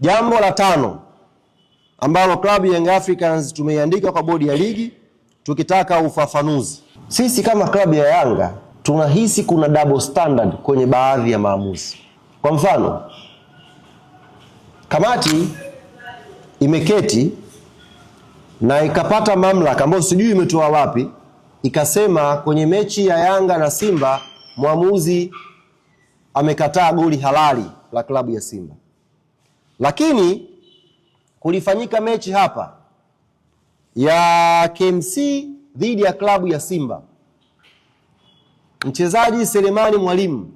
Jambo la tano ambalo klabu Young Africans tumeiandika kwa bodi ya ligi tukitaka ufafanuzi. Sisi kama klabu ya Yanga tunahisi kuna double standard kwenye baadhi ya maamuzi. Kwa mfano, kamati imeketi na ikapata mamlaka ambayo sijui imetoa wapi, ikasema kwenye mechi ya Yanga na Simba mwamuzi amekataa goli halali la klabu ya Simba, lakini kulifanyika mechi hapa ya KMC dhidi ya klabu ya Simba. Mchezaji Selemani Mwalimu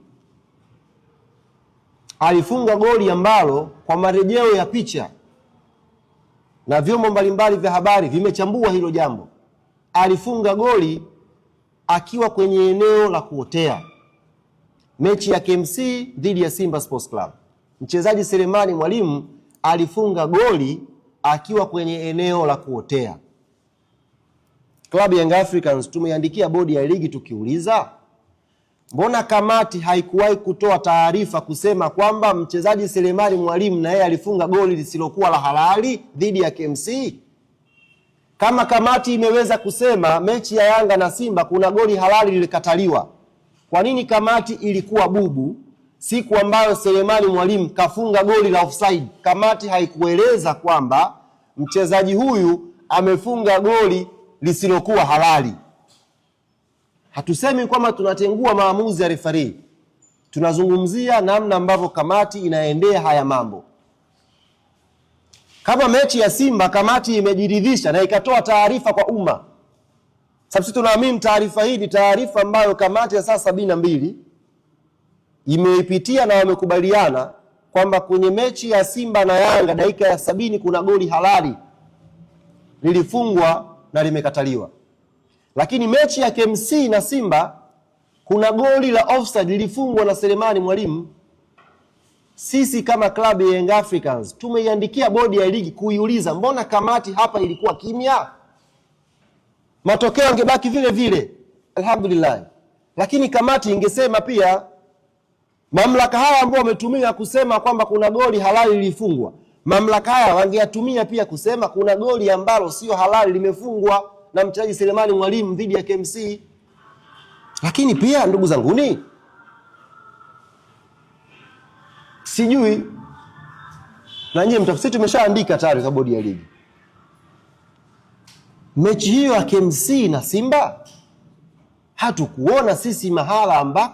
alifunga goli ambalo kwa marejeo ya picha na vyombo mbalimbali vya habari vimechambua hilo jambo. Alifunga goli akiwa kwenye eneo la kuotea, mechi ya KMC dhidi ya Simba Sports Club. Mchezaji Selemani Mwalimu alifunga goli akiwa kwenye eneo la kuotea. Klabu Young Africans tumeiandikia bodi ya ligi tukiuliza, mbona kamati haikuwahi kutoa taarifa kusema kwamba mchezaji Selemani Mwalimu na yeye alifunga goli lisilokuwa la halali dhidi ya KMC? Kama kamati imeweza kusema mechi ya Yanga na Simba kuna goli halali lilikataliwa, kwa nini kamati ilikuwa bubu siku ambayo Selemani Mwalimu kafunga goli la offside? Kamati haikueleza kwamba mchezaji huyu amefunga goli lisilokuwa halali. Hatusemi kwamba tunatengua maamuzi ya refari, tunazungumzia namna ambavyo kamati inaendea haya mambo. Kama mechi ya Simba kamati imejiridhisha na ikatoa taarifa kwa umma, sababu sisi tunaamini taarifa hii ni taarifa ambayo kamati ya saa 72 imeipitia na wamekubaliana kwamba kwenye mechi ya Simba na Yanga dakika ya 70 kuna goli halali lilifungwa na limekataliwa, lakini mechi ya KMC na Simba kuna goli la offside lilifungwa na Selemani Mwalimu. Sisi kama klabu ya Young Africans tumeiandikia bodi ya ligi kuiuliza, mbona kamati hapa ilikuwa kimya? Matokeo yangebaki vile vile, alhamdulillah, lakini kamati ingesema pia mamlaka haya ambao wametumia kusema kwamba kuna goli halali lilifungwa, mamlaka haya wangeyatumia pia kusema kuna goli ambalo sio halali limefungwa na mchezaji Selemani Mwalimu dhidi ya KMC. Lakini pia ndugu zanguni, sijui na nyie mtafsiri, tumeshaandika tayari kwa bodi ya ligi, mechi hiyo ya KMC na Simba hatukuona sisi mahala ambako